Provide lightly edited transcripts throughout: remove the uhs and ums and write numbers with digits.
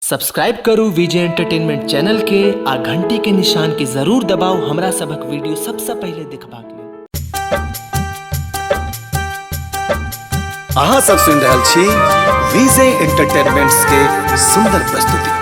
Subscribe करू विजय entertainment channel के आ घंटी के निशान के जरूर दबाउ हमरा सभक वीडियो सबसँ पहिले देखबाक लेल। अहाँ सब सुनि रहल छी विजय एंटरटेनमेंट्स के सुंदर प्रस्तुति।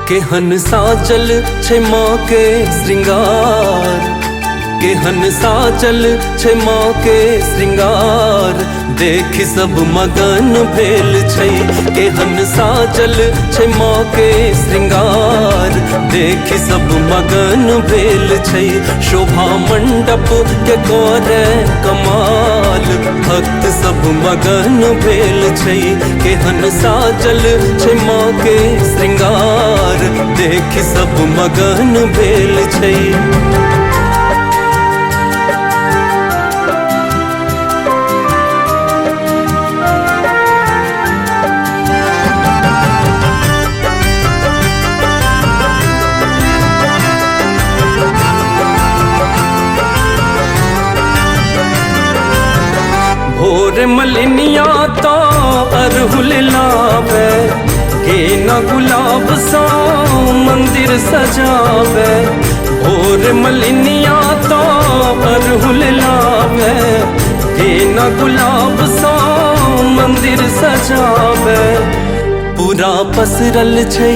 केहन साजल छै माँ के श्रृंगार, केहन साजल छै माँ के श्रृंगार, देख सब मगन भेल छै। केहन साजल छै माँ के श्रृंगार, देख सब मगन भेल छै। शोभा मंडप के करे कमाल, भक्त सब मगन भेल छै। केहन साजल छै माँ के श्रृंगार, देख सब मगन भेल छै। भोर मलिनिया तो अरहुल लावे, गेना गुलाब सा मंदिर सजावे। भोर मलिनिया तो अरहुल लावे, गेना गुलाब सा मंदिर सजावे। पूरा पसरल छै,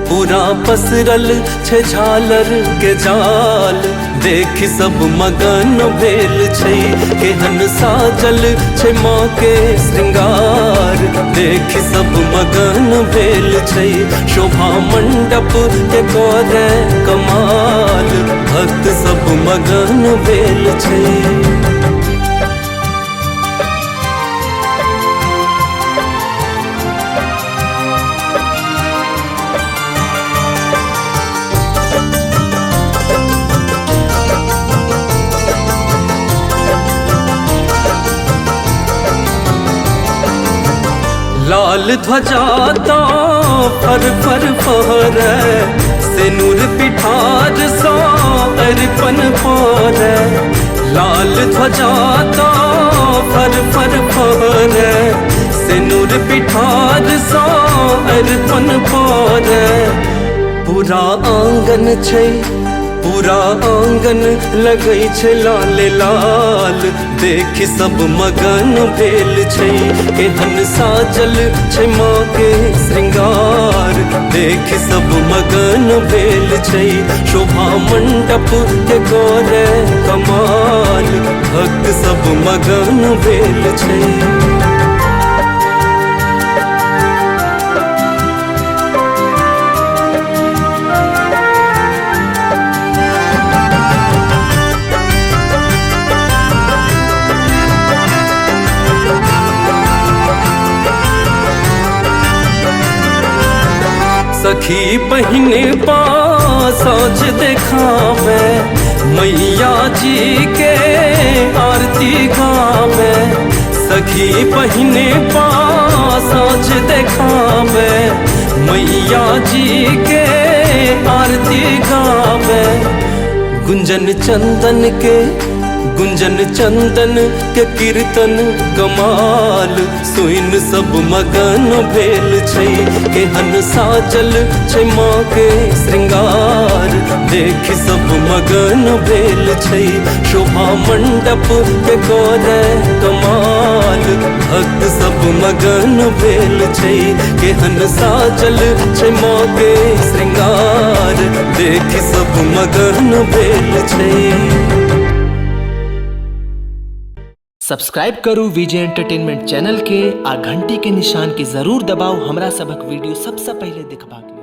पूरा पसरल छै झालर के जाल, देख सब मगन भेल छै। केहन साजल छै माँ के श्रृंगार, देख सब मगन भेल छै। शोभा मंडप के करे कमाल, भक्त सब मगन भेल छै। लाल ध्वजा तो फर फर फहरे, सिनुर पिठार सो अर्पण परे। लाल ध्वजा तो फर फर फहरे, सिनुर पिठार सो अर्पण परे। पूरा आंगन छै, पूरा आंगन लगै छै लाल लाल, देख सब मगन भेल छै। केहन साजल छै माँ के श्रृंगार, देख सब मगन भेल छै। शोभा मंडप के करे कमाल, भक्त सब मगन भेल छै। सखी बहिन साँझ देखावे, मैया जी के आरती गावे। सखी बहिन साँझ देखावे, मैया जी के आरती गावे। गुंजन चंदन के, गुंजन चंदन के कीर्तन कमाल, सुन सब मगन भेल छै। केहन साजल छै माँ के श्रृंगार, देख सब मगन भेल छै। शोभा मंडप के करे कमाल, भक्त सब मगन भेल छै। केहन साजल छै माँ के श्रृंगार, देख सब मगन भेल छै। सब्सक्राइब करू विजय एंटरटेनमेंट चैनल के आ घंटी के निशान के जरूर दबाउ हमरा सभक वीडियो सबसँ पहिले देखबाक लेल।